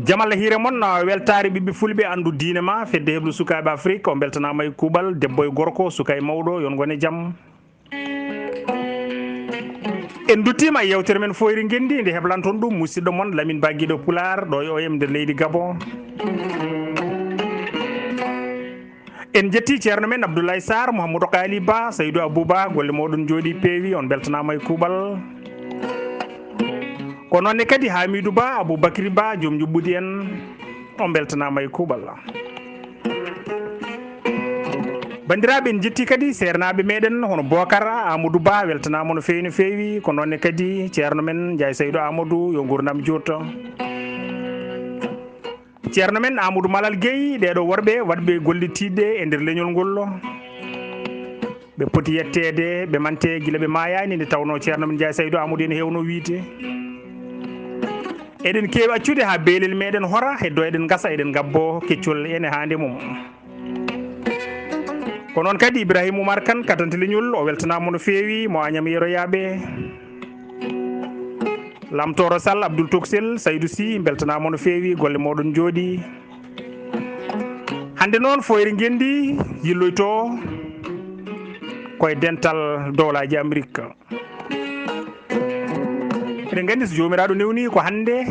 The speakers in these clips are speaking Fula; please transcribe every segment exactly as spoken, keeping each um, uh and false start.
Jam Allah hiire mon, weltaare ɓiɓɓe fulɓe, anndu diine ma, fedde heblu sukaaɓe Afrik, on mbeltanaama e kuuɓal, debbo e gorko, suka e mawɗo, yon ngone jam. En nduttiima e yewtere men Fooyre Ngenndi, nde heblanton ɗum musidɗo mon Lamin Ba Giɗo Pulaar, ɗo e O M nder leydi Gabon. En njetti ceerno men Abdoulaye Sarr, Mouhamadou Qaali Ba, Saydou Abou Ba, golle mooɗon njooɗi peewi, on mbeltanaama e kuuɓal. Ko noon ne kadi Hamidou Ba, Aboubacry Ba, joom njuɓɓudi en, on mbeltanaama e kuuɓal. Banndiraaɓe, en njetti kadi seernaaɓe meɗen hono Bocar Amadou Ba, weltanaama no feewi no feewi, ko noon ne kadi ceerno men Ndiaye Saydou Amadou, yo nguurndam juutto. Ceerno men Amadou Malal Gueye, ɗee ɗoo worɓe waɗɓe golle tiiɗɗe e nder leñol ngol, ɓe poti yetteede, ɓe mante gila ɓe maayaani, nde tawnoo ceerno men Ndiaye Saydou Amadou ene heewnoo wiyde. Eɗen keewi accude haa beelel meɗen hora, heddo eɗen ngasa, eɗen ngabbo keccol ene haande mum. Ko noon kadi Ibrahima Oumar Kane, katante leñol, o weltanaama no feewi, mo Agnam yeroyaaɓe. Lamtooro Sall, Abdoul Toksel, Saydou Sy, mbeltanaama no feewi, golle mooɗon njooɗi. Hannde noon, Fooyre Ngenndi yilloytoo ko e dental dowlaaji Amerik. Eɗen nganndi so Joomiraaɗo newnii, ko hannde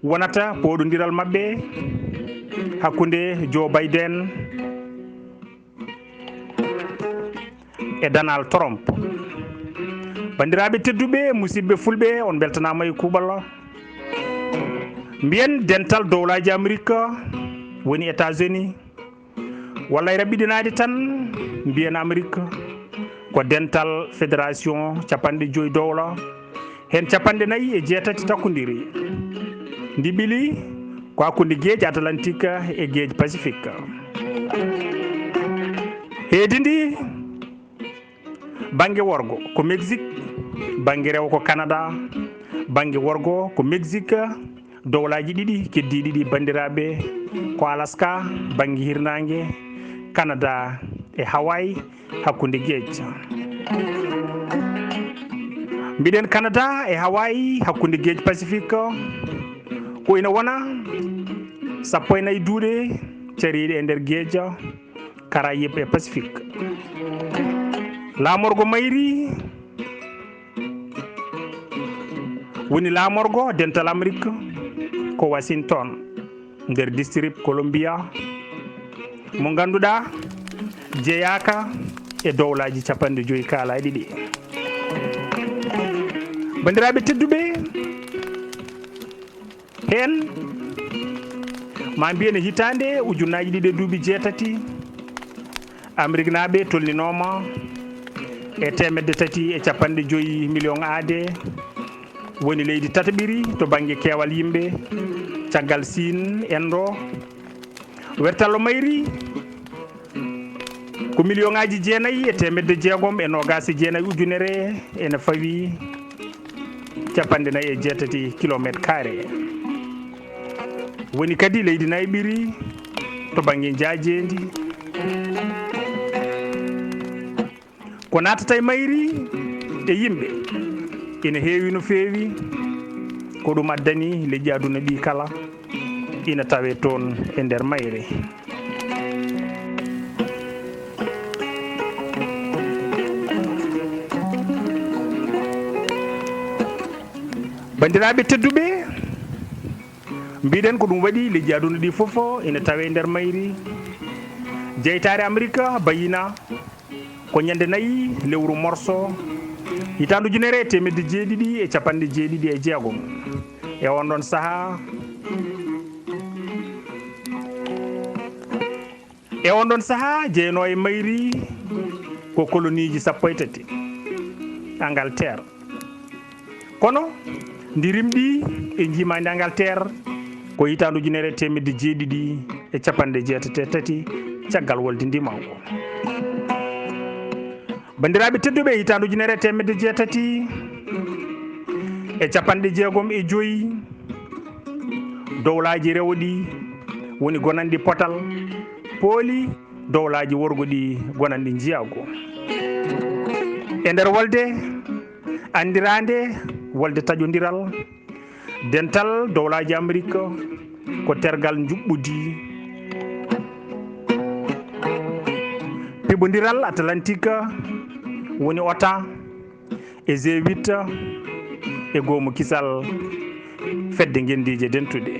wonata pooɗondiral maɓɓe hakkunde Joe Biden e Donald Trump. Banndiraaɓe tedduɓe, musidɓe fulɓe, on mbeltanaama e kuuɓal. Mbiyen dental dowlaaji Amerik, woni États-Unis, walla e raɓɓiɗinaade tan, mbiyen Amerik ko dental fédération capanɗe joyi dowla, heen capanɗe nayi e jeetati takkondiri. Ndi ɓili ko hakkunde geej Atlantique e geej Pacifique. Heedi ndi, bannge worgo ko Mexique, bannge rewo ko Canada, bannge worgo ko Mexique, dowlaaji ɗiɗi keddiiɗi ɗi, banndiraaɓe, ko Alaska, bannge hirnaange, Canada e Hawaii, hakkunde geej. Mbiɗen Canada e Hawaii, hakkunde geej Pacifique, ko ina wona sappo e nayi duuɗe cariiɗe e nder geej Caraïbes e Pacifique. Laamorgo mayri woni laamorgo dental Amerik ko Washington, nder district Columbia, mo ngannduɗaa jeyaaka e dowlaaji capanɗe joyi kaalaaɗi ɗi. Banndiraaɓe tedduɓe, heen, ma mbiyen e hitaande ujunnaaji ɗiɗi e duuɓi jeetati, Ameriknaaɓe tolninooma e teemedde tati e capanɗe joyi miliyoŋ aade, woni leydi tataɓiri to bannge keewal yimɓe, caggal Siin, Enndo. Wertallo mayri ko miliyoŋaaji jeenayi e teemedde jeegom e noogaas e jeenayi ujunere, ene fawi capanɗe nayi e jeetati kilomeetre kaare. Woni kadi leydi nayɓiri to bannge njaajeendi. Ko naatata e mayri e yimɓe ina heewi no feewi, ko ɗum addani leƴƴi aduna ɗi kala ina tawee toon e nder mayri. Banndiraaɓe tedduɓe, mbiɗen ko ɗum waɗi leƴƴi aduna ɗi fof ina tawee nder mayri. Jeytaare Amerik bayina ko ñande nayi lewru morso, hitaande ujunere e teemedde jeeɗiɗi e capanɗe jeeɗiɗi e jeegom. E on ɗon sahaa, e on ɗon sahaa jeynoo e mayri ko koloniiji sappo e tati Angleterre. Kono ndi rimɗi e njiimaandi Angleterre ko hitaande ujunere e teemedde jeeɗiɗi e capanɗe jeetati e tati, caggal wolde ndimanko. Banndiraaɓe tedduɓe, hitaande ujunere e teemedde jeetati e capanɗe jeegom e joyi, dowlaaji rewo ɗi woni gonanɗi potal, pooli dowlaaji worgo ɗi gonanɗi njiyaagu. E nder wolde anndiraande wolde taƴondiral, Dental dowlaaji Amerik ko tergal njuɓɓudi. Piɓondiral Atlantik woni OTAN e G huit e goomu kisal fedde ngenndiije dentuɗe.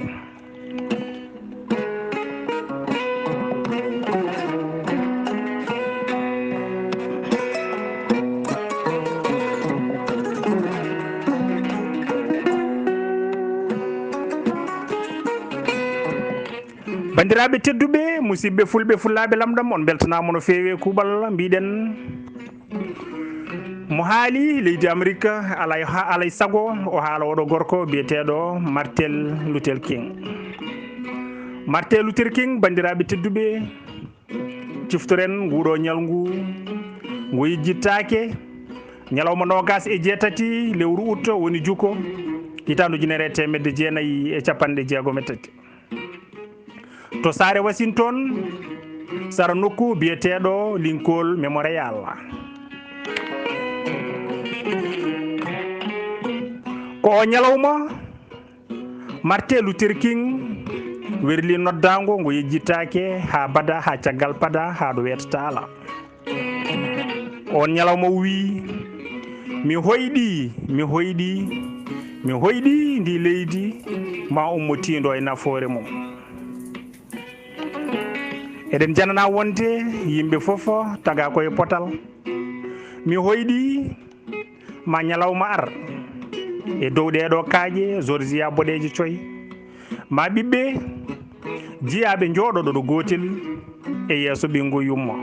Banndiraaɓe tedduɓe, musidɓe fulɓe, fullaaɓe lamɗam, on mbeltanaama no feewi e kuuɓal. Mbiɗen mo haali leydi Amerik, alay, ha-, alay sago o haala oɗo gorko biyeteeɗo Martin Luther King. Martin Luther King, banndiraaɓe tedduɓe, ciftoren nguɗo ñalngu ngu yejjittaake, ñalawma noogas e jeetati lewru ut woni juko, hitaande ujunere e teemedde jeenayi e capanɗe jeegom e tati. To saare Washington, sara nokku biyeteeɗo Lincoln Memorial. Ko o ñalawma Martin Luther King werli noddaango ngo yejjitaake haa bada, haa caggal pada, haa ɗo weetata alaa. On ñalawma o wii, "Mi hoyɗi, mi hoyɗi, mi hoyɗi ndi leydi ma ummotiindo e nafoore mum." Eɗen janana wonde yimɓe fof taga ko e potal. Mi hoyɗi ma ñalawma ar e dow ɗeeɗo kaaƴe Georgia boɗeeje coy. Ma ɓiɓɓe jiyaaɓe njooɗoɗo ɗo gootel e yeeso ɓinngu yumma.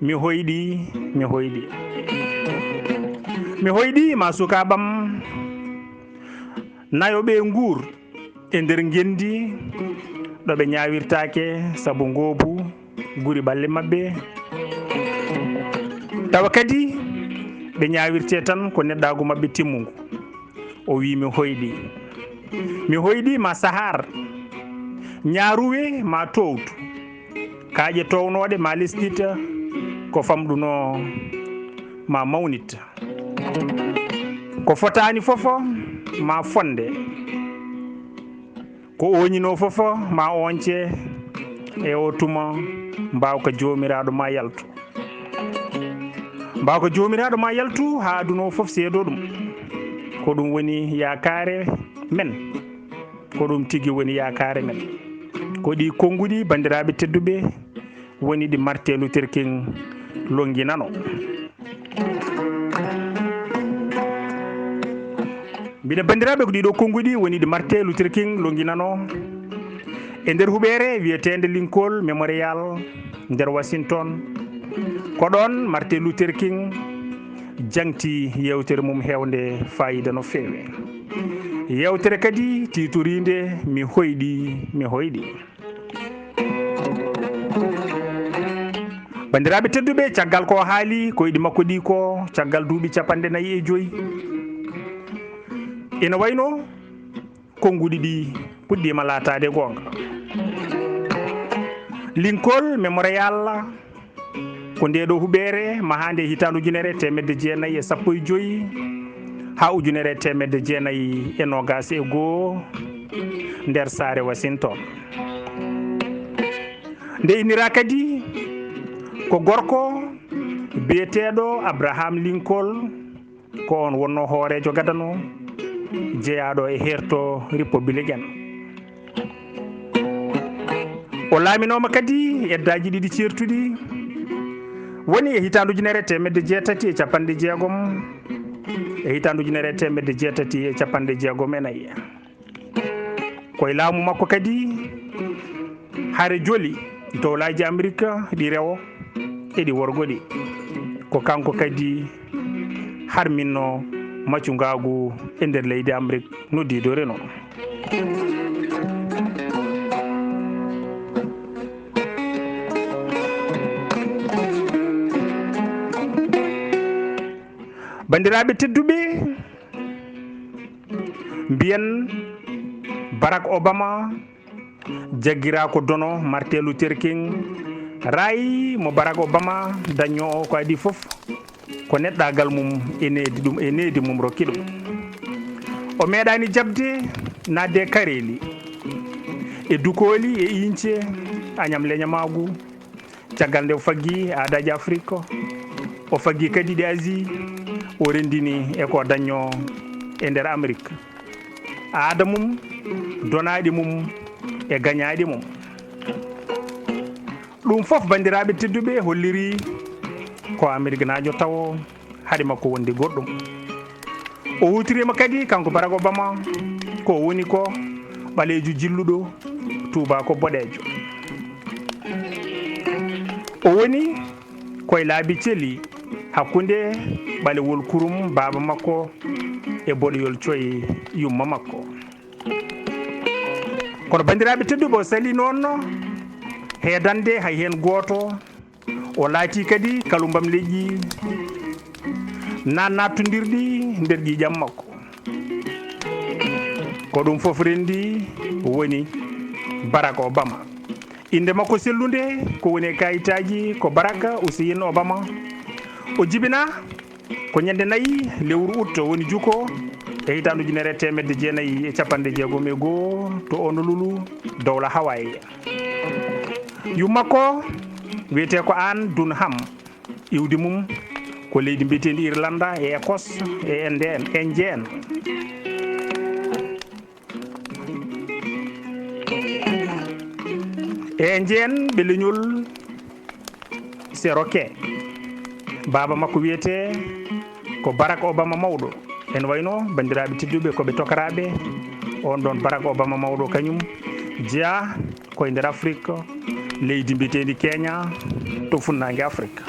Mi hoyɗi, mi hoyɗi. Mi hoyɗi ma sukaaɓam nayo ɓe nguur e nder ngenndi ɗo ɓe ñaawirtaake sabu ngoobu guri ɓalli maɓɓe. Tawa kadi ɓe ñaawirte tan ko neɗɗaagu maɓɓe timmungu. O wii, "Mi hoyɗi. Mi hoyɗi ma sahaar, ñaaruwe ma toowtu, kaaƴe toownooɗe ma lesɗita, ko famɗunoo ma mawnit. Ko fotaani fof ma fonde, ko ooñinoo fof ma ooñce, e o tuma mbaawka Joomiraaɗo ma yaltu." Mbaawka Joomiraaɗo ma yaltu haa aduna o fof seedoo ɗum. Ko ɗum woni yaakaare men. Ko ɗum tigi woni yaakaare men. Ko ɗi konnguɗi, banndiraaɓe tedduɓe, woni ɗi Martin Luther King lonnginano. Mbiɗa banndiraaɓe, ko ɗiɗo konnguɗi woni ɗi Martin Luther King lonnginano e nder huɓeere wiyeteende Lincoln Memorial nder Washington. Ko ɗoon Martin Luther King jaŋti yeewtere mum heewnde faayiida no feewi. Yeewtere kadi tiitoriinde "Mi hoyɗi, mi hoyɗi." Banndiraaɓe tedduɓe, caggal ko o haali koyɗi makko ɗi ko caggal duuɓi capanɗe nayi e joyi, ina wayno konnguɗi ɗi puɗɗiima laataade goonga. Lincoln Memorial ko ndee ɗo huɓeere mahaande hitaande ujunere e teemedde jeenayi e sappo e joyi haa ujunere e teemedde jeenayi e noogaas e goo nder saare Washington. Nde inniraa kadi ko gorko biyeteeɗo Abraham Lincoln, ko oon wonnoo hooreejo gadano jeyaaɗo e heerto Republican. O laaminooma kadi eddaaji ɗiɗi ceertuɗi, woni e hitaande ujunere teemedde jeetati e capanɗe jeegom, e hitaande ujunere teemedde jeetati e capanɗe jeegom e nayi. Ko e laamu makko kadi hare joli dowlaaji Amerik ɗi rewo e ɗi worgo ɗi. Ko kanko kadi harminno macungaagu e nder leydi Amerik no diido reno. Banndiraaɓe tedduɓe, mbiyen Barack Obama jaggiraa ko dono Martin Luther King, raay mo Barack Obama dañnoo o ko adii fof, ko neɗɗaagal mum e needi ɗum, e needi mum rokki ɗum. O meeɗaani jaɓde naatde e kareeli, e dukooli, e iiñce, añam leñamaagu. Caggal nde o faggi aadaaji Afrik, o faggi kadi ɗi Asie, o renndini e ko dañnoo e nder Amrik. Aada mum, donaaɗi mum, e gañaaɗi mum. Ɗum fof, banndiraaɓe tedduɓe, holliri ko Ameriknaajo tawo, hade makko wonde goɗɗum. O huutoriima kadi, kanko Barack Obama, ko o woni ko ɓaleejo jilluɗo, tuubaako boɗeejo. O woni koye laabi celi hakkunde ɓalewol kurum baaba makko e boɗeyol coy yumma makko. Kono, banndiraaɓe tedduɓe, o sali noon heedande hay heen gooto. O laati kadi kalumbam leƴƴi naat-, naattondirɗi nder ƴiiƴam makko. Ko ɗum fof renndi woni Barack Obama. Innde makko sellunde ko woni e kaayitaaji ko Barack Hussein Obama. O jibinaa ko ñande nayi lewru ut, woni juko, e hitaande ujunere e teemedde jeenayi e capanɗe jeegom e goo to Honolulu, dowla Hawaii. Yumma makko wiyetee ko Anne Dunham. Iwdi mum ko leydi mbiyeteendi Irlanda e Écosse e Inde en, Indien. E Indien ɓe leñol Cherokee. Baaba makko wiyetee ko Barack Obama mawɗo. En wayno, banndiraaɓe tedduɓe, ko ɓe tokaraaɓe on ɗon Barack Obama mawɗo, kañum jeyaa koye nder Afrik, leydi mbiyeteendi Kenya, to funnaange Afrik.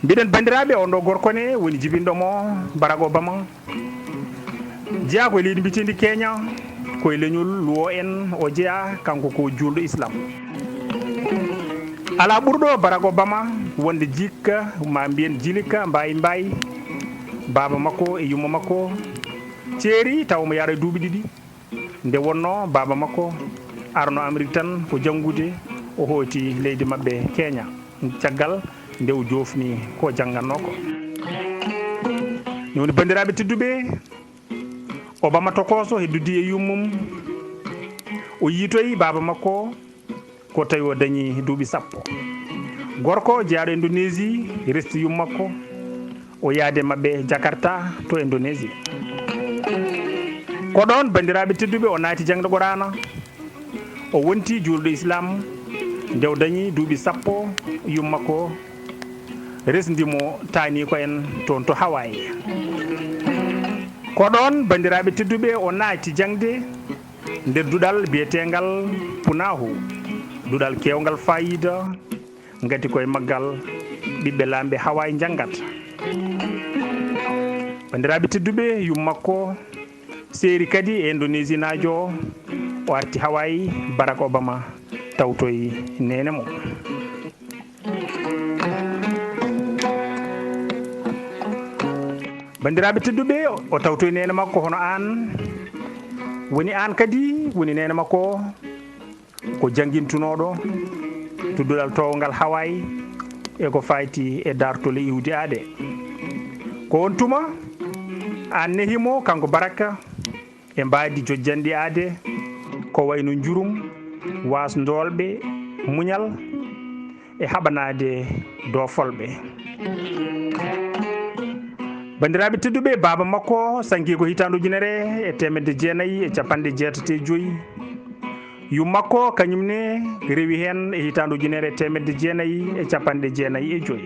Mbiɗen, banndiraaɓe, on ɗo gorko ne woni jibinɗo mo, Barack Obama. Jeyaa ko e leydi mbiyeteendi Kenya, ko e leñol Luo en o jeyaa, kanko ko juulɗo Islam. Alaa ɓurɗo Barack Obama wonde jikka, ma mbiyen jilika, mbayi mbayi, baaba makko e yumma makko ceeri, tawa omo yaara e duuɓi ɗiɗi. Nde wonnoo baaba makko arno Amrik tan ko janngude, o hooti leydi maɓɓe Kenya, caggal nde o joofni ko janngannoo ko. Ni woni, banndiraaɓe tedduɓe, Obama tokooso heddodii e yummum, o yiitoyi baaba makko ko tawi o dañi duuɓi sappo. Gorko jeyaaɗo Indonesie resti yumma makko, o yaade maɓɓe Jakarta to Indonesie. Ko ɗoon, banndiraaɓe tedduɓe, o naati jaŋde Quraana, o wonti juulɗo Islam. Nde o dañi duuɓi sappo, yumma makko resndi mo taaniiko en toon to Hawaii. Ko ɗoon, banndiraaɓe tedduɓe, o naati jaŋde nder duɗal biyeteengal Punahu, duɗal keewngal faayiida, ngati ko e maggal ɓiɓɓe laamɓe Hawaii njanngata. Banndiraaɓe tedduɓe, yumma makko seeri kadi e Indonesinaajo o, o arti Hawaii, Barack Obama tawtoyi neene mum. Banndiraaɓe tedduɓe, o tawtoyi neene makko hono aan, woni aan kadi woni neene makko, ko janngintunooɗo to duɗal toowngal Hawaii e ko fayti e daartol e iwdi aade. Ko on tuma aan nehi mo, kanko Barack, e mbaadi jojjanɗi aade, ko wayno njurum, waas ndoolɓe, muñal, e haɓanaade doofolɓe. Banndiraaɓe tedduɓe, baaba makko sankii ko hitaande ujunere e teemedde jeenayi e capanɗe jeetati e joy. Yumma makko kañum ne rewi heen e hitaande ujunere e teemedde jeenayi e capanɗe jeenayi e joy.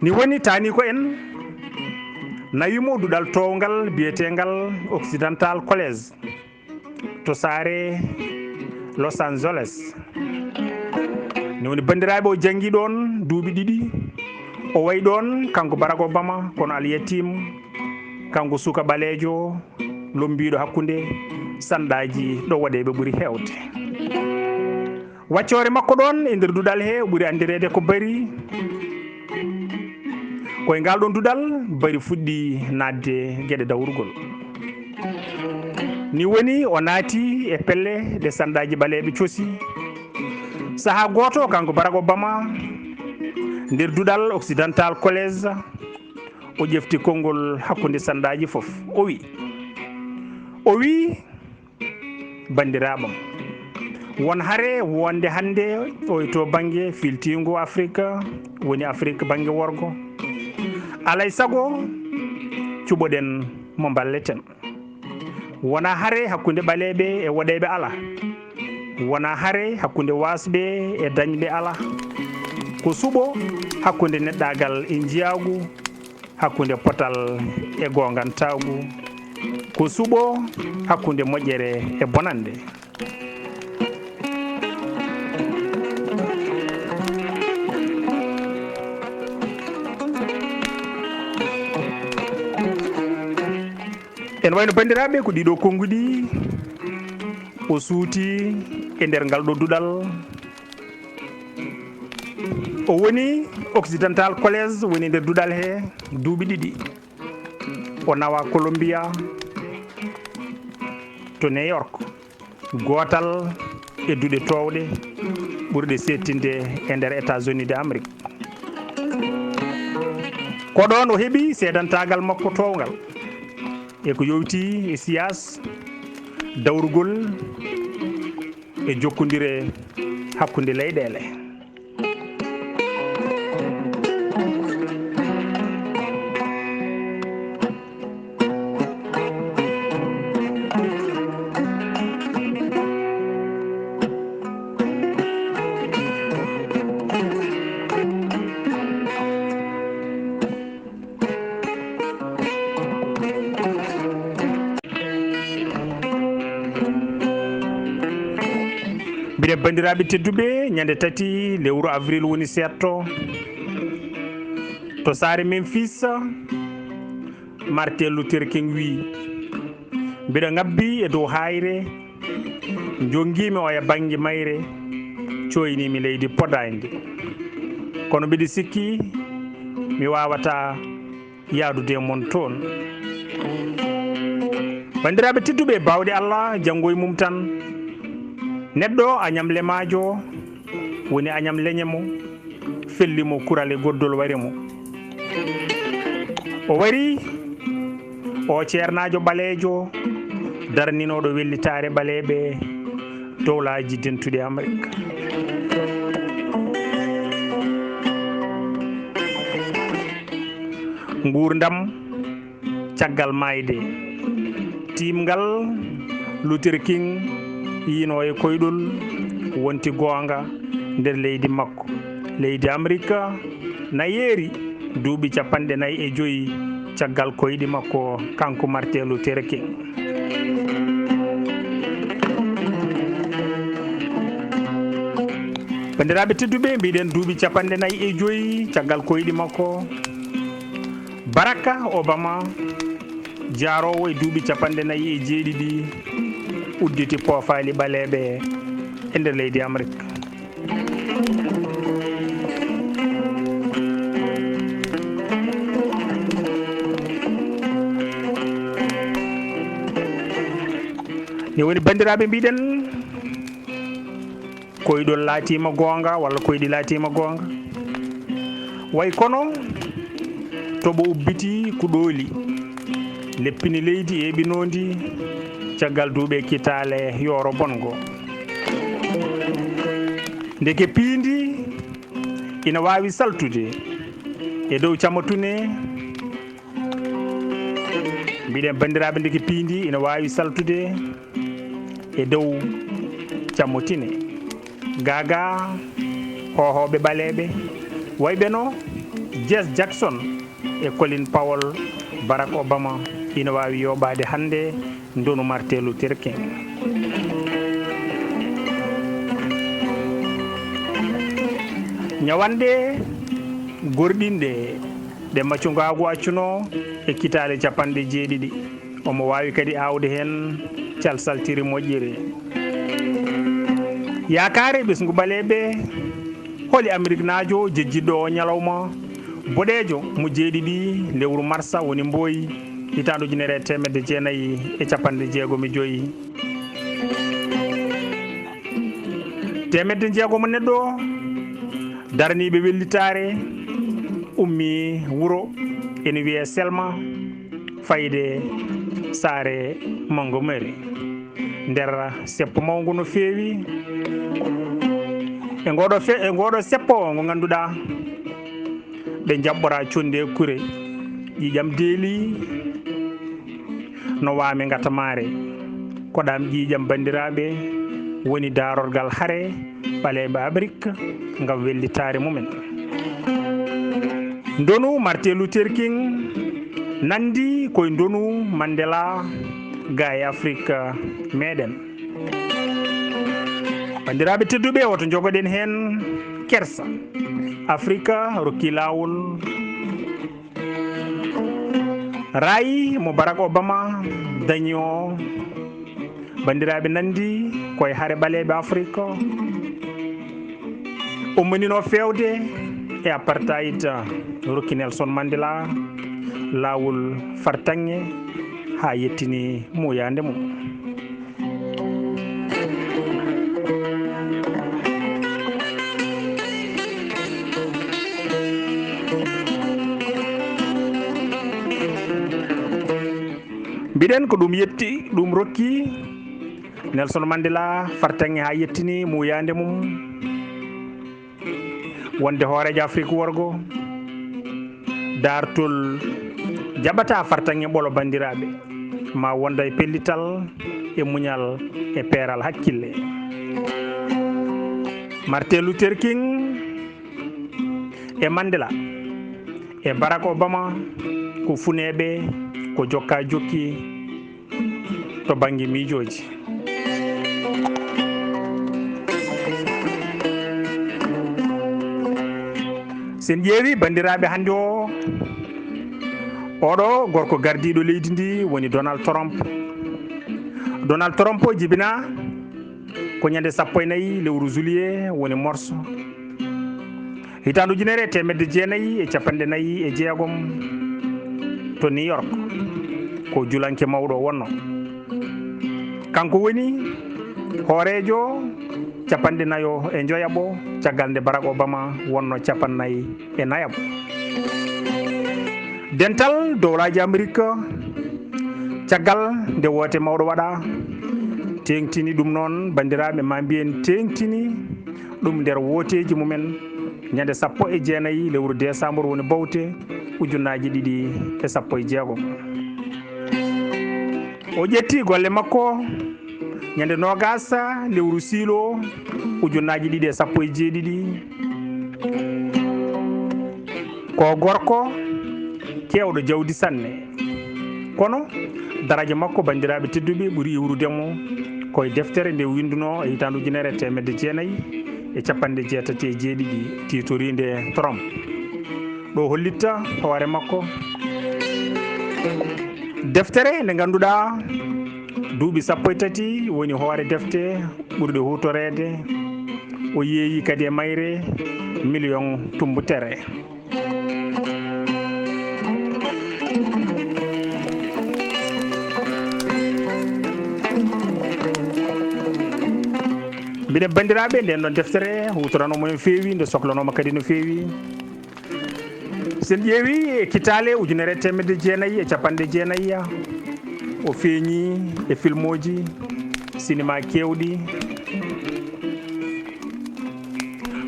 Ni woni, taaniiko en nawi mo duɗal toowngal biyeteengal Occidental College to saare Los Angeles. Ni woni, banndiraaɓe, o janngi ɗoon duuɓi ɗiɗi. O wayi ɗoon, kanko Barack Obama, kono alyatim, kanko suka ɓaleejo, lommbiiɗo hakkunde sanɗaaji ɗo waɗeeɓe ɓuri heewde. Waccoore makko ɗoon e nder duɗal he o ɓuri anndireede ko Bari. Ko e ngal ɗoon duɗal Bari fuɗɗi naatde geɗe dawrugol. Ni woni, o naati e pelle ɗe sanɗaaji ɓaleeɓe cosi. Sahaa gooto, kanko Barack Obama, nder duɗal Occidental College, o ƴefti konngol hakkunde sandaaji fof. O wi, o wi, "Banndiraaɓam, won hare wonde hannde oy to bannge filtiingo Afrik, woni Afrik bannge worgo. Alay sago, cuɓoɗen mo mballeten." Wonaa hare hakkunde ɓaleeɓe e woɗeeɓe alaa. Wonaa hare hakkunde waasɓe e dañɓe alaa. Ko suɓo hakkunde neɗɗaagal e njiyaagu, hakkunde potal e goongantaagu. Ko suɓo hakkunde moƴƴere e bonannde. En wayno banndiraaɓe, ko ɗiɗo konnguɗi o suuti e nder ngal ɗo duɗal. O woni Occidental College, woni nder duɗal he duuɓi ɗiɗi. O nawa Columbia to New York, gootal e duɗe toowɗe ɓurɗe seettinde e nder États-Unis d'Amérique. Ko ɗoon o heɓi seedantaagal makko toowngal e ko yowti e siyaas, dawrugol e jokkondire hakkunde leyɗeele. Mbiɗen, banndiraaɓe tedduɓe, ñande tati lewru avril woni seetto, to saare Memphis, Martin Luther King wii, "Mbiɗo ŋabbi e dow haayre, njonngiimi oya bannge mayre, cooyniimi leydi podaandi. Kono mbiɗo sikki mi waawataa yahdude e mon toon." Banndiraaɓe tedduɓe, baawɗe Allah, janngo e mum tan, neɗɗo a ñamlemaajo, woni a ñam leñe mo, felli mo kural e goddol wari mo. O wari, o ceernaajo ɓaleejo, darninooɗo wellitaare ɓaleeɓe, Dowlaaji Dentuɗi Amerik. Nguurndam caggal maayde. Tiimngal Luther King yiino e koyɗol wonti goonga nder leydi makko. Leydi Amerik na yeeri duuɓi capanɗe nayi e joyi caggal koyɗi makko, kanko Martin Luther King. Banndiraaɓe tedduɓe, mbiɗen duuɓi capanɗe nayi e joyi caggal koyɗi makko. Barack Obama, jaaroowo e duuɓi capanɗe nayi e jeeɗiɗi, udditi poofaali ɓaleeɓe e nder leydi Amerik. Ni woni, banndiraaɓe, mbiɗen, koyɗol laatiima goonga walla koyɗi laatiima goonga. Way kono toɓo ubbiti kuɗooli, leppini leydi eɓinoondi caggal duuɓe kitaale yooro bongo. Ndeke piindi ina waawi saltude e dow camatune. Mbiɗen, banndiraaɓe, ndeke piindi ina waawi saltude e dow cammotine. Gaagaa hoohooɓe ɓaleeɓe, wayɓe no Jesse Jackson e Colin Powell, Barack Obama ina waawi yooɓaade hannde ndonu Martin Luther King. Ñawanɗe gorɗinɗe ɗe macungaagu accunoo e kitaale capanɗe jeeɗiɗi. Omo waawi kadi aawde heen calsaltiri moƴƴiri. Yaakaare ɓesngu ɓaleeɓe, holi Ameriknaajo jejjitɗo o ñalawma boɗeejo mo jeeɗiɗi lewru marsa, woni Mbooyi, hitaande ujunere e teemedde jeenayi e capanɗe jeegom e joyi. Teemedde njeego mo neɗɗo daraniiɓe wellitaare ummii wuro ene wiyee Selma, fayde saare Montgomery. Nder seppo mawngo no feewi. E ngooɗo fe-, e ngooɗo seppo ngo ngannduɗaa, ɓe njaɓɓoraa conndi e kure. Ƴiiƴam deeli no waame ngatamaare. Koɗam ƴiiƴam banndiraaɓe woni daarorgal hare ɓaleeɓe Afrik ngam wellitaare mumen. Ndonu Martin Luther King nanndi koye ndonu Mandela ga e Afrik meɗen. Banndiraaɓe tedduɓe, woto njogoɗen heen kersa. Afrik rokki laawol. Rayi mo Barack Obama dañi o, banndiraaɓe, nanndi koye hare ɓaleeɓe Afrik. Umminino feewde e apartheid, rokki Nelson Mandela laawol fartaŋŋe haa yettini muuyaande mum. Mbiɗen ko ɗum yetti, ɗum rokki Nelson Mandela fartaŋŋe haa yettini muuyaande mum. Wonde hooreejo Afrik worgo, daartol jaɓata fartaŋŋe ɓolo banndiraaɓe, ma wonda e pellital, e muñal, e peeral hakkille. Martin Luther King e Mandela e Barack Obama ko funeeɓe, ko jokka jokki to bannge miijooji. Sen ƴeewi banndiraaɓe hannde o, oɗo gorko gardiiɗo leydi ndi woni Donald Trump. Donald Trump o jibina ko ñande sappo e nayi lewru juillet woni morso. Hitaande ujunere e teemedde jeenayi e capanɗe nayi e jeegom to New York, ko julanke mawɗo o wonno. Kanko woni hooreejo capanɗe nayo e njoyaɓo caggal nde Barack Obama wonno capannayi e nayaɓo. Dental Dowlaaji Amerik, caggal nde woote mawɗo waɗa, teeŋtini ɗum noon, banndiraaɓe, ma mbiyen teeŋtini ɗum nder wooteeji mumen ñande sappo e jeenayi lewru desambar woni bowte ujunnaaji ɗiɗi e sappo e jeegom. O ƴetti golle makko ñande noogas lewru siilo ujunnaaji ɗiɗi e sappo e jeeɗiɗi. Ko gorko keewɗo jawdi sanne. Kono daraja makko, banndiraaɓe tedduɓe, ɓuri iwrude mo ko e deftere nde winndunoo e hitaande ujunere e teemedde jeenayi e capanɗe jeetati e jeeɗiɗi, tiitoriinde Trump. Ɗo hollitta hoore makko. Deftere nde ngannduɗaa duuɓi sappo e tati woni hoore defte ɓurɗe huutoreede. O yeeyi kadi e mayre miliyoŋ tummbutere. Mbiɗen banndiraaɓe, nden ɗon deftere huutoranooma no feewi, nde soklanooma kadi no feewi. Sen ƴeewi e kitaale ujunere e teemedde jeenayi e capanɗe jeenayi, o feeñi e filmooji sinima keewɗi.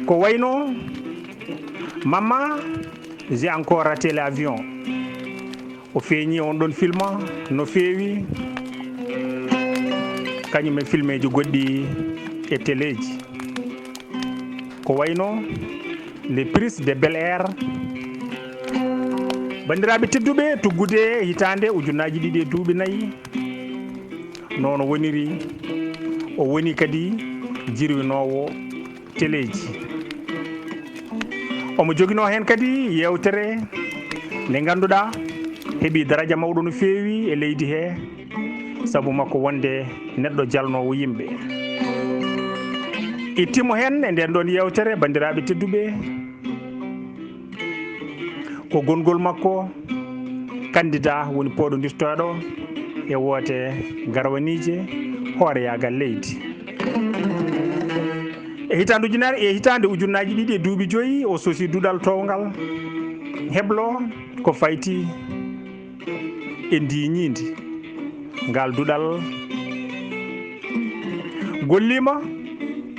Ko wayno Maman, j'ai encore raté l'avion. O feeñi on ɗon film no feewi, kañum e filmeeji goɗɗi e teleeji. Ko wayno Les Princes de Bel-Air. Banndiraaɓe tedduɓe, tuggude e hitaande ujunnaaji ɗiɗi e duuɓi nayi, noon o woniri, o woni kadi jirwinoowo teleeji. Omo joginoo heen kadi yeewtere nde ngannduɗaa heɓi daraja mawɗo no feewi e leydi he, sabu makko wonde neɗɗo jalnoowo yimɓe. Ittimo heen e nden ɗon yeewtere, banndiraaɓe tedduɓe, ko gongol makko candidat woni pooɗondirtooɗo e woote garwaniije hooreyaagal leydi. E hitaande ujunere, e hitaande ujunnaaji ɗiɗi e duuɓi joyi, o sosi duɗal toowngal heblo ko fayti e ndi ñiindi. Ngal duɗal golliima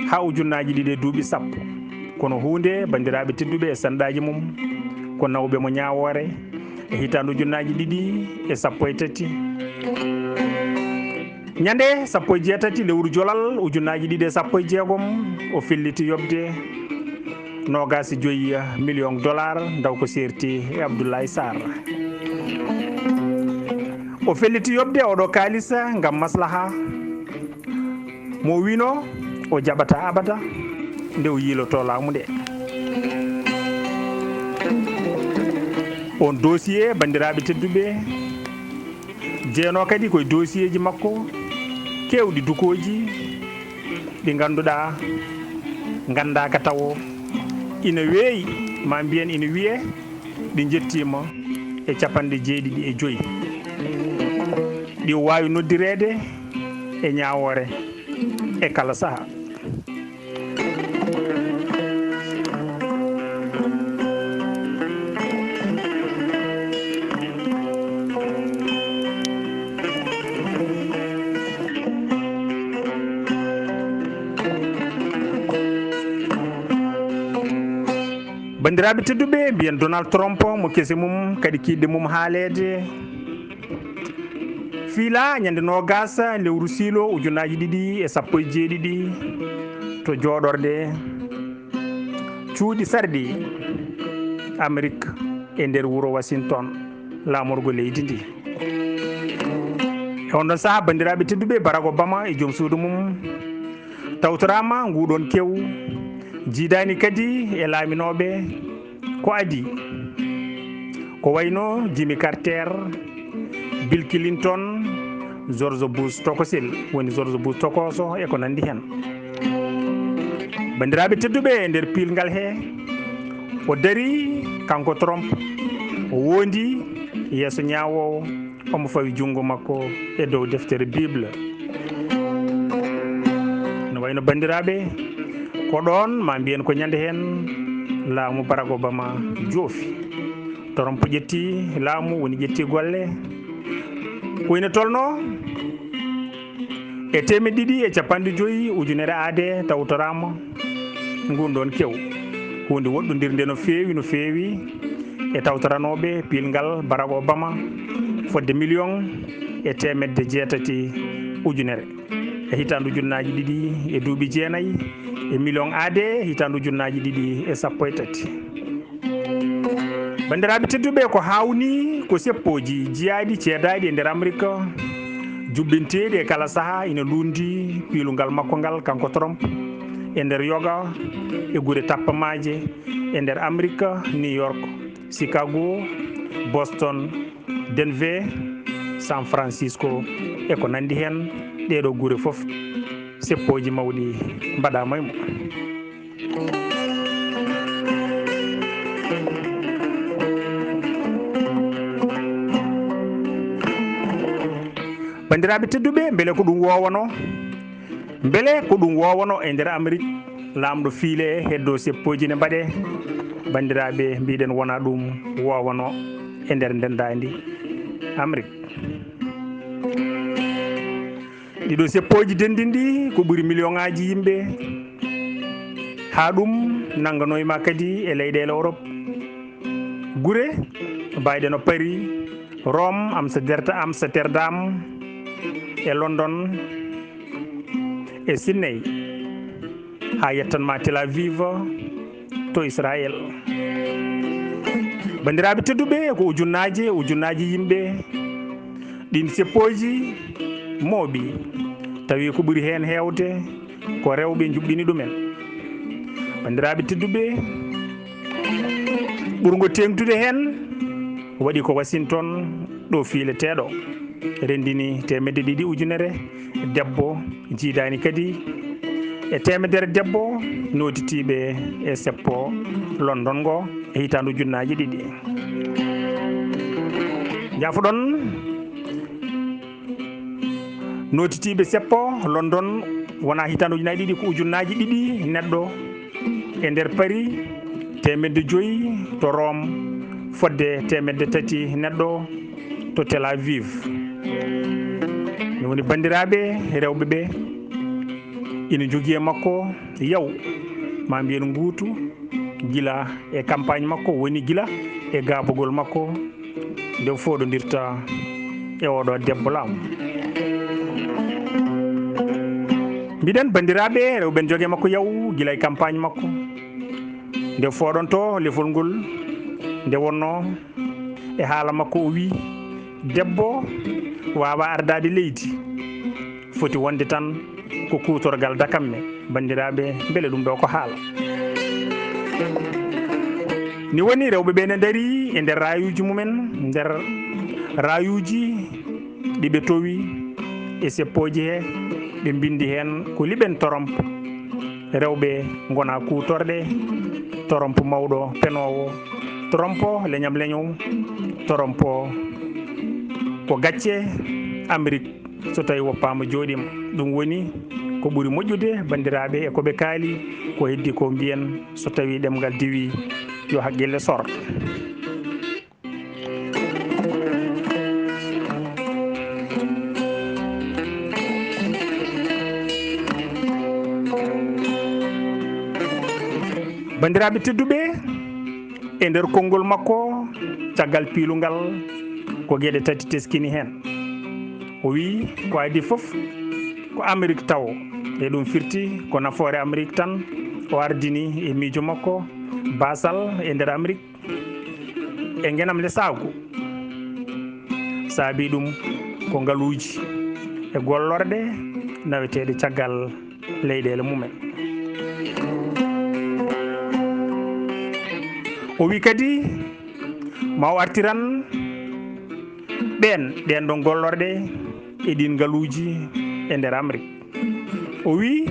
haa ujunnaaji ɗiɗi e duuɓi sappo. Kono huunde, banndiraaɓe tedduɓe, e sanɗaaji mum ko nawɓe mo Ñaawoore e hitaande ujunnaaji ɗiɗi e sappo e tati. Ñande sappo e jeetati lewru Jolal ujunnaaji ɗiɗi e sappo e jeegom, o felliti yoɓde noogaas e joyi million dollar, ndaw ko seerti e Abdoulaye Sarr. O felliti yoɓde oɗo kaalis ngam maslaha mo wiino o jaɓata abada nde o yiiloto laamu nde. On dossier, banndiraaɓe tedduɓe, jeeno kadi koye dossier ji makko keewɗi dukooji ɗi ngannduɗaa nganndaaka tawo ina weeyi, ma mbiyen ina wiyee ɗi njettiima e capanɗe jeeɗiɗi e joyi. Ɗi o waawi noddireede e Ñaawoore e kala sahaa. Banndiraaɓe tedduɓe, mbiyen Donald Trump mo kese mum kadi kiiɗɗe mum haaleede. Fiilaa ñande noogaas lewru siilo ujunnaaji ɗiɗi e sappo e jeeɗiɗi to jooɗorde cuuɗi sarɗi Amerik e nder wuro Washington, laamorgo leydi ndi. E on ɗon sahaa, banndiraaɓe tedduɓe, Barack Obama e joom suudu mum tawtoraama nguɗon kew, jiidaani kadi e laaminooɓe ko adii, ko wayno Jimmy Carter, Bill Clinton, George Bush tokosel, woni George Bush tokooso e ko nanndi heen. Banndiraaɓe tedduɓe, e nder piilngal he, o darii kanko Trump, o woondi yeeso ñaawoowo, omo fawi junngo makko e dow deftere Bible. No wayno, banndiraaɓe, ko ɗoon, ma mbiyen ko ñande heen, laamu Barack Obama joofi. Trump ƴetti laamu, woni ƴetti golle. Ko ina tolnoo e teemeɗɗe ɗiɗi e capanɗe joyi ujunere aade tawtoraama nguun ɗoon kew. Huunde woɗɗondirnde no feewi, no feewi e tawtoranooɓe piilngal Barack Obama fodde miliyoŋ e teemedde jeetati ujunere e hitaande ujunnaaji ɗiɗi e duuɓi jeenayi, e miliyoŋ aade hitaande ujunnaaji ɗiɗi e sappo e tati. Banndiraaɓe tedduɓe, ko haawnii ko seppooji jiyaaɗi, ceedaaɗi e nder Amerik, juɓɓinteeɗi e kala sahaa, ina luundi piilungal makko ngal, kanko Trump, e nder yoga e gure tappamaaje e nder Amerik, New York, Chicago, Boston, Denver, San Francisco, e ko nanndi heen. Ɗee ɗoo gure fof, seppooji mawɗi mbaɗaama e mum. Banndiraaɓe tedduɓe, mbele ko ɗum woowano? Mbele ko ɗum woowano e nder Amerik, laamɗo fiile, heddo seppooji ne mbaɗee? Banndiraaɓe, mbiɗen wonaa ɗum woowano e nder ndenndaandi Amerik. Ɗiɗo seppooji denndinɗi ko ɓuri miliyoŋaaji yimɓe, haa ɗum nannganoyma kadi e leyɗeele Orop. Gure bayɗe no Paris, Rome, Amsterdam, Amsterdam, e London, e Sydney, haa yettan ma Tel Aviv to Israël. Banndiraaɓe tedduɓe, ko ujunnaaje, ujunnaaje yimɓe ɗiin seppooji mooɓi, tawi ko ɓuri heen heewde ko rewɓe njuɓɓini ɗumen. Banndiraaɓe tedduɓe, ɓurngo teeŋtude heen waɗi ko Washington, ɗo fiileteeɗo renndini teemedde ɗiɗi ujunere debbo, jiidaani kadi e teemedere debbo nootitiiɓe e seppo London ngo e hitaande ujunnaaji ɗiɗi. Njaafoɗon, nootitiiɓe seppo London Wona hitaande ujunaaji ɗiɗi, ko ujunnaaji ɗiɗi neɗɗo e nder Paris, teemedde joyi to Rome, fodde teemedde tati neɗɗo to Tel Aviv. Ɗum woni banndiraaɓe rewɓe ɓe ina jogii e makko yaw, ma mbiyen nguutu, gila e campagne makko, woni gila e gaabugol makko nde fooɗondirta e oɗo debbo laamu. Mbiɗen banndiraaɓe rewɓe ne jogii e makko yaw gila e campagne makko nde fooɗonto lefol ngol, nde wonno e haala makko o wi debbo waawa ardaade leydi, foti wonde tan ko kuutorgal dakamme. Banndiraaɓe, mbele ɗum ɗo ko haala? Ni woni rewɓe ɓe ne ndarii e nder raayuuji mumen, nder raayuuji ɗi ɓe towi e seppooji he, ɓe mbinndi heen ko liɓen torompo. Rewɓe ngona kuutorɗe, torompo mawɗo penoowo, torompo leñam leñow, torompo ko gacce Amérique. So tawi woppaama jooɗiima, ɗum woni ko ɓuri moƴƴude, banndiraaɓe, e ko ɓe kaali. Ko heddi ko mbiyen, so tawi ɗemngal diwi, yo haqqille sor. Banndiraaɓe tedduɓe, e nder konngol makko caggal piilungal, ko geɗe tati teskini heen. O wiyi ko adii fof ko Amérique tawo, e ɗum firti ko nafoore Amérique tan o ardini e miijo makko, baasal e nder Amérique e ngenam lesaagu. Saabii ɗum ko ngaluuji e gollorɗe naweteeɗe caggal leyɗeele mumen. O wi kadi ma o artiran ɓeen, ɗeen ɗon gollorɗe e ɗiin ngaluuji e nder Amérique. O wi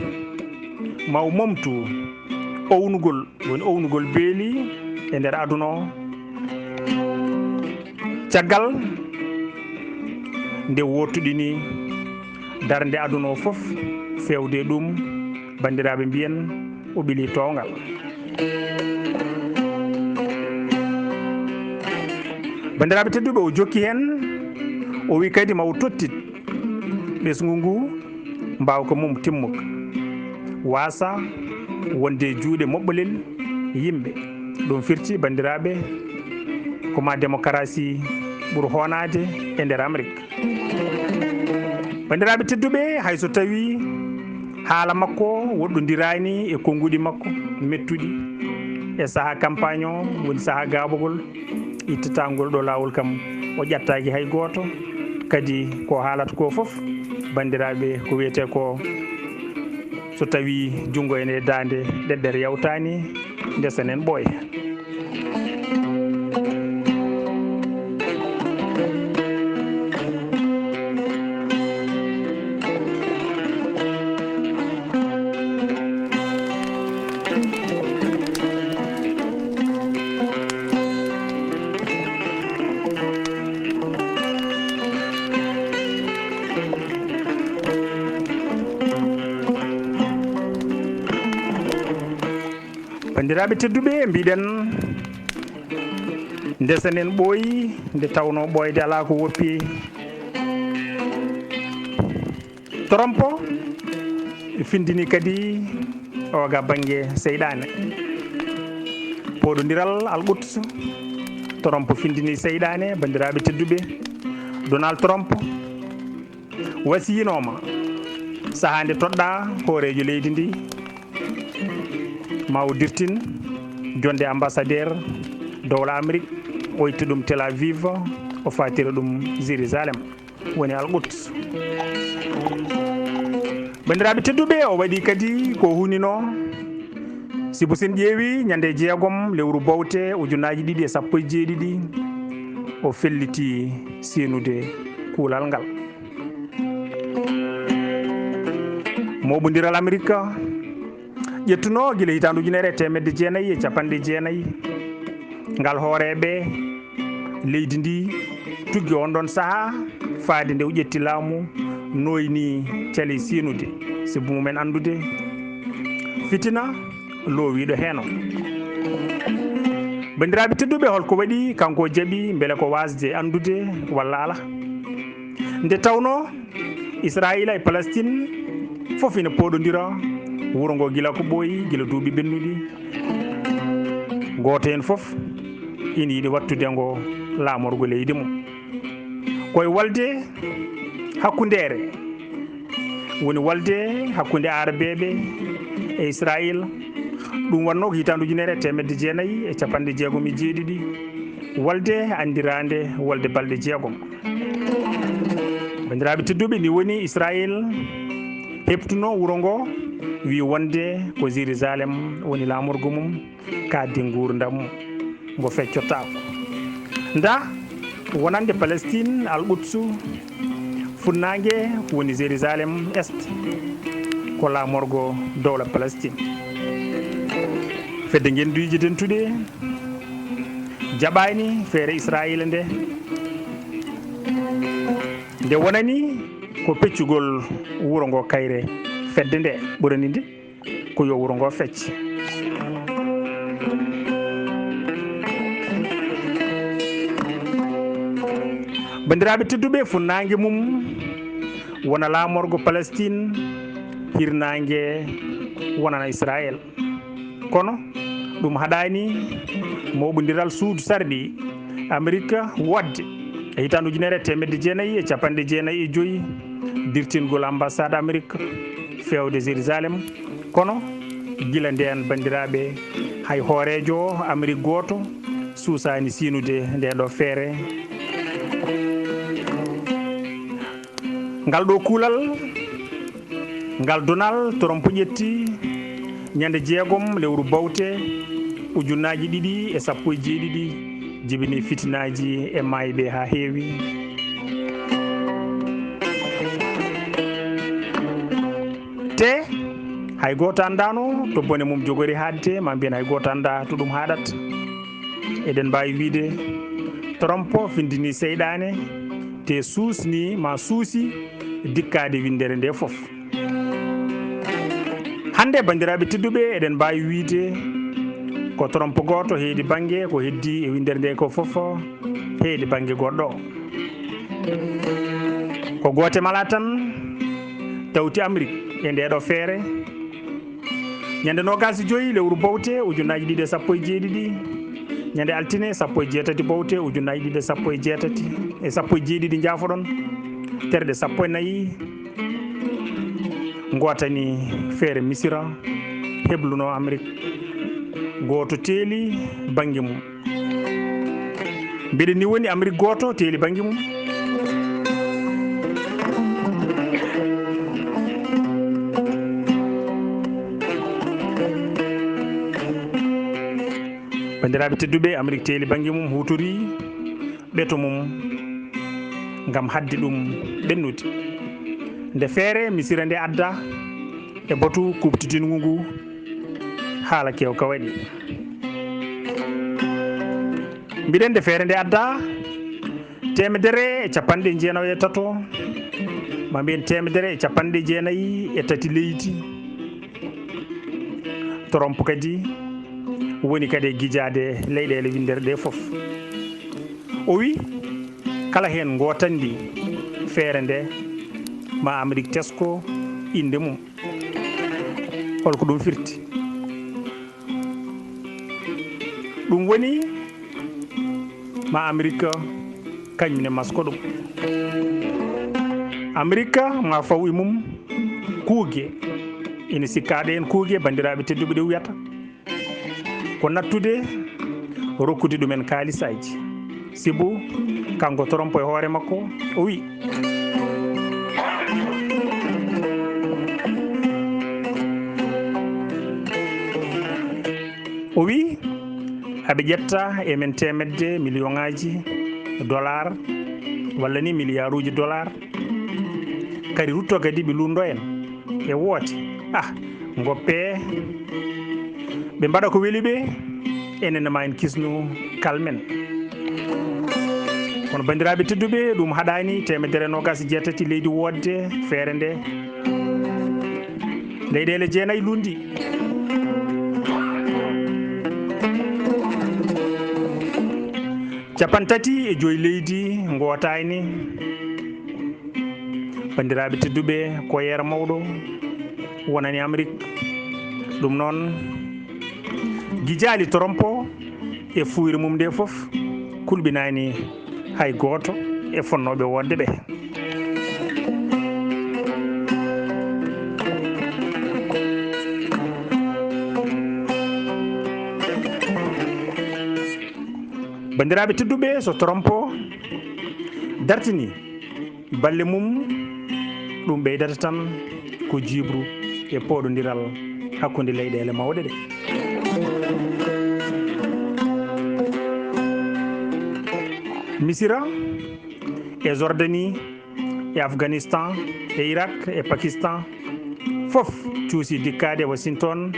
ma o momtu ownugol, woni ownugol beeli e nder aduna o. Caggal nde wootuɗini darnde aduna o fof, feewde e ɗum, banndiraaɓe mbiyen o ɓili towngal. Banndiraaɓe tedduɓe, o jokki heen, o wi kadi ma o tottit ɓesngu ngu mbaawka mum timmuka, waasa wonde e juuɗe moɓɓolel yimɓe. Ɗum firti, banndiraaɓe, ko ma démocratie ɓur hoonaade e nder Amérique. Banndiraaɓe tedduɓe, hay so tawii haala makko woɗɗondiraani e konnguɗi makko mettuɗi e sahaa campagne o, woni sahaa gaabugol, ittata ngol ɗo laawol kam, o ƴattaaki hay gooto. Kadi ko haalata ko fof, banndiraaɓe, ko wiyetee ko, so tawii junngo ene e daande, ɗeɗɗere yawtaani, ndesen en ɓooya. Banndiraaɓe tedduɓe, mbiɗen ndesen en ɓooyi, nde tawnoo ɓooyde alaa ko woppi. Trompo findini kadi oga bannge seyɗaane. Pooɗondiral Al Quds, Trompo findini seyɗaane, banndiraaɓe tedduɓe. Donald Trump wasiyinooma sahaa nde toɗɗaa hooreejo leydi ndi, ma o dirtin jonde ambassadeur dowla Amérique, o itta ɗum Tel Aviv, o fatira ɗum Jérusalem, woni Al Quds. Banndiraaɓe tedduɓe, o waɗi kadi ko hunino, sibu sen ƴeewi ñande jeegom lewru bowte ujunnaaji ɗiɗi e sappo e jeeɗiɗi, o felliti seenude kuulal ngal. Moɓondiral Amerika ƴettuno gila hitaande ujunere e teemedde jeenayi e capanɗe jeenayi, ngal hooreeɓe leydi ndi tuggi on ɗon sahaa, faade nde o ƴetti laamu, nooyi ni cali siinude, sibu mumen anndude fitina loowiiɗo heen o. Banndiraaɓe tedduɓe, holko waɗi kanko jaɓi, mbele ko waasde anndude walla alaa? Nde tawnoo Israayiila e Palestine fof ina pooɗondira wuro ngo gila ko ɓooyi, gila duuɓi ɓennuɗi. Gooto heen fof ina yiɗi wattude ngo laamorgo leydi mum. Ko e walde hakkundeere woni walde hakkunde Aarabeeɓe e Israayiila. Ɗum wonnoo ko hitaande ujunere e teemedde jeenayi e capanɗe jeegom e jeeɗiɗi, walde anndiraande walde balɗe jeegom. Banndiraaɓe tedduɓe, ni woni Israayiila heɓtunoo wuro ngo, wi wonde ko Jerusalem woni laamorgo mum, kaaddi nguurndam mum, ngo feccotaako. Nda wonande Palestine, Al Quds, funnaange woni Jerusalem Est, ko laamorgo dowla Palestine. Fedde ngenndiije dentuɗe jaɓaani feere Israayiila nde, nde wonani ko peccugol wuro ngo kayre fedde nde ɓurani nde ko yo wuro ngo fecce. Banndiraaɓe tedduɓe, funnaange mum wona laamorgo Palestine, hirnaange wonana Israayiila. Kono ɗum haɗaani mooɓondiral suudu sarɗi Amerik woodde e hitaande ujunere e teemedde jeenayi e capanɗe jeenayi e joyi, dirtingol ambassade Amerik feewde Jerusalem. Kono gila ndeen, banndiraaɓe, hay hooreejo Amerik gooto suusaani siinude ndee ɗoo feere. Ngal ɗoo kuulal, ngal Donald Trump ƴetti ñande jeegom lewru bowte ujunnaaji ɗiɗi e sappo e jeeɗiɗi, jibini fitinaaji e maayɓe haa heewi. Te hay gooto anndaano to bone mum jogori haaɗde, maa mbiyen hay gooto anndaa to ɗum haaɗata. Eɗen mbaawi wiyde Trump findini seyɗaane, te suusni maa suusi dikkaade winndere nde fof. Hannde, banndiraaɓe tedduɓe, eɗen mbaawi wiyde ko Trump gooto heedi bannge ko heddii e winndere nde ko fof heedi bannge goɗɗo. Ko goote mala tan tawti Amerik e ndee ɗoo feere. Ñande noogaas e joyi lewru bowte ujunnaaji ɗiɗi e sappo e jeeɗiɗi, ñande altine sappo e jeetati bowte ujunnaaji ɗiɗi e sappo e jeetati, e sappo e jeeɗiɗi, njaafoɗon, terɗe sappo e nayi ngootani feere Misira heblunoo Amerik. Gooto teeli bannge mum. Mbiɗen ni woni Amerik gooto teeli bannge mum. Banndiraaɓe tedduɓe, Amerik teeli bannge mum, huutori ɓeto mum ngam haɗde ɗum ɓennude. Nde feere Misira nde adda e batu kuuɓtidingu ngu, haala keewka waɗi. Mbiɗen nde feere nde adda teemedere e capanɗe jeenayi e tato, maa mbiyen teemedere e capanɗe jeenayi e tati leydi. Trump kadi woni kadi e gijaade leyɗeele winndere ɗe fof. O wi, kala heen ngootanndi feere nde, ma Amerik tesko innde mum. Holko ɗum firti? Ɗum woni ma Amerik kañum ne masko ɗum. Amerik ma faw e mum kuuge. Ina sikkaa ɗeen kuuge, banndiraaɓe tedduɓe, ɗe wiyata ko nattude rokkude ɗumen kaalisaaji. Sibu kanko Trump e hoore makko o wi, o wi, aɓe ƴetta e men teemedde miliyoŋaaji dollar walla ni miliyaaruuji dollar, kadi rutto kadi ɓe lunndo en e woote. Ah, ngoppe, ɓe mbaɗa ko weli ɓe, enen ma en kisnu kalmen. Kono, banndiraaɓe tedduɓe, ɗum haɗaani teemedere noogas e jeetati leydi woodde feere nde. Leyɗeele jeenayi lundi. Cappanɗe tati e joyi leydi ngootaani. Banndiraaɓe tedduɓe, ko yeera mawɗo wonani Amrik. Ɗum noon, gijaali Trump e fuuyre mum nde fof kulɓinaani hay gooto e fonnooɓe woodde ɓe. Banndiraaɓe tedduɓe, so Trump dartini balle mum, ɗum ɓeydata tan ko jiiɓru e pooɗondiral hakkunde leyɗeele mawɗe ɗe. Misira e Jordanie e Afghanistan e Irak e Pakistan fof cuusi dikkaade Washington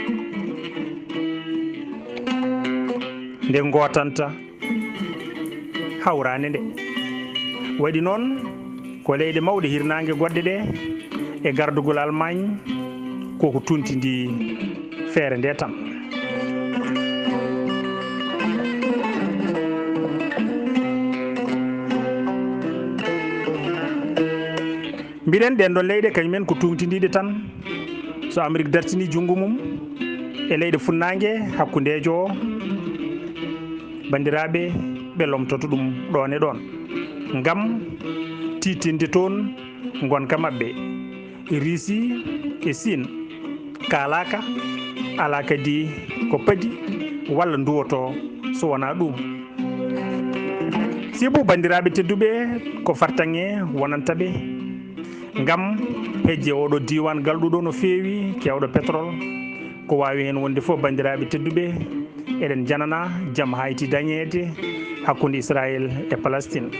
nde ngootanta hawraande nde. Waɗi noon, ko leyɗe mawɗe hirnaange goɗɗe ɗe e gardugol Almaañ, koko tuntidi feere nde tan. Mbiɗen, ɗen ɗon leyɗe kañumen ko tuŋtindiiɗe tan. So Amrik dartini junngo mum e leyɗe funnaange hakkundeejo o, banndiraaɓe, ɓe lomtoto ɗum ɗoon e ɗoon ngam tiiɗtinde toon ngonka maɓɓe. Riisi e Siin kaalaaka, alaa kadi ko padi walla nduwotoo so wonaa ɗuum. Sibu, banndiraaɓe tedduɓe, ko fartaŋŋe wonanta ɓe ngam hejje oɗo diiwaan galɗuɗo no feewi, keewɗo pétrole. Ko waawi heen wonde fof, banndiraaɓe tedduɓe, eɗen njanana jam hayti dañeede hakkunde Israayel e Palestine.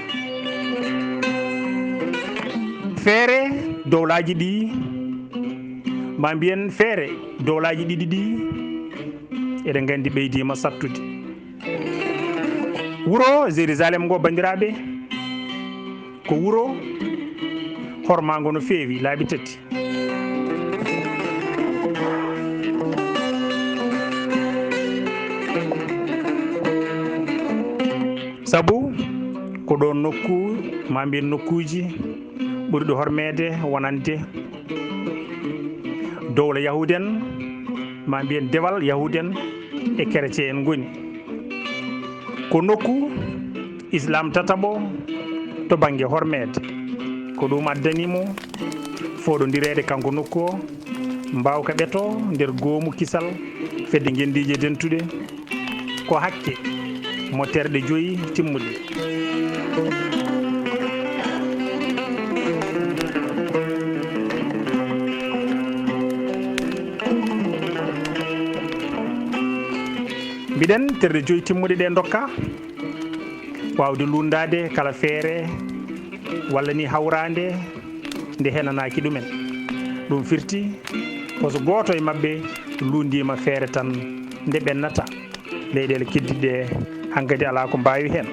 Feere dowlaaji ɗi, maa mbiyen feere dowlaaji ɗiɗi ɗi, eɗen nganndi ɓeydiima sattude. Wuro Jerusalem ngo, banndiraaɓe, ko wuro hormaango no feewi, laabi tati. Sabu ko ɗoon nokku, maa mbiyen nokkuuji ɓurɗi hormeede wonande dowla Yahuud en, maa mbiyen dewal Yahuud en e Kerecee en ngoni. Ko nokku Islaam tataɓo to bannge hormeede. Ko ɗum addani mo fooɗondireede kanko nokku o, mbaawka ɓeto nder goomu kisal fedde ngenndiije dentuɗe. Ko hakke mo terɗe joyi timmuɗe. Mbiɗen, terɗe joyi timmuɗe ɗe ndokka waawde lunndaade kala feere walla ni hawraande nde henanaaki ɗumen. Ɗum firti ko so gooto e maɓɓe lunndiima feere tan nde ɓennata. Leyɗeele keddiɗe ɗe hankadi alaa ko mbaawi heen.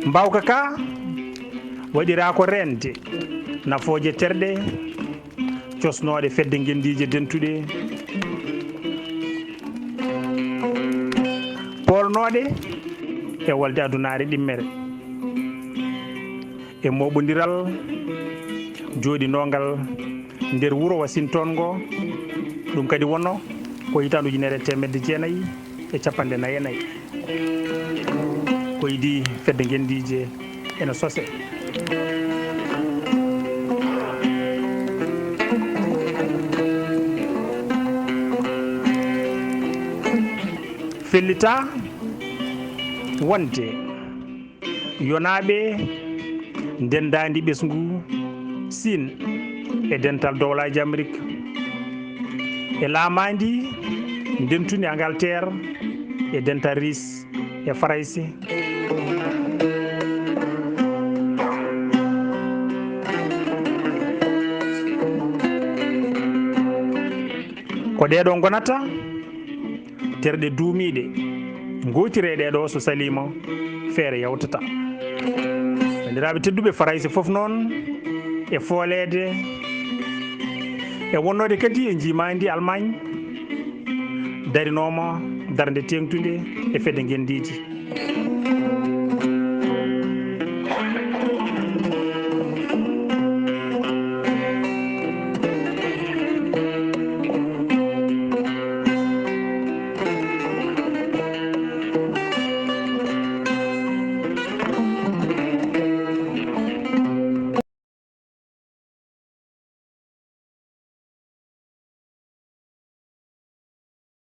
Mbaawka ka waɗiraa ko reende nafooje terɗe cosnooɗe fedde ngenndiije dentuɗe, poolnooɗe e wolde adunaare ɗimmere, e mooɓondiral jooɗinoongal nder wuro Washington ngo. Ɗum kadi wonno ko hitaande ujunere e teemedde jeenayi e cappanɗe nayi e nayi. Ko idii fedde ngenndiije ene sose. Fellita wonde yonaaɓe ndenndaandi ɓesngu Siin e dental dowlaaji Amerik e laamaandi ndentundi Angleterre e dental Riis e Farayse. Ko ɗee ɗoo ngonata nder ɗe duumiiɗe. Ngootiree ɗee ɗoo, so saliima, feere yawtataa. Banndiraaɓe tedduɓe, Farayse fof noon, e fooleede, e wonnoode kadi e njiimaandi Almaañ, darinooma darnde teeŋtunde e fedde ngenndiiji.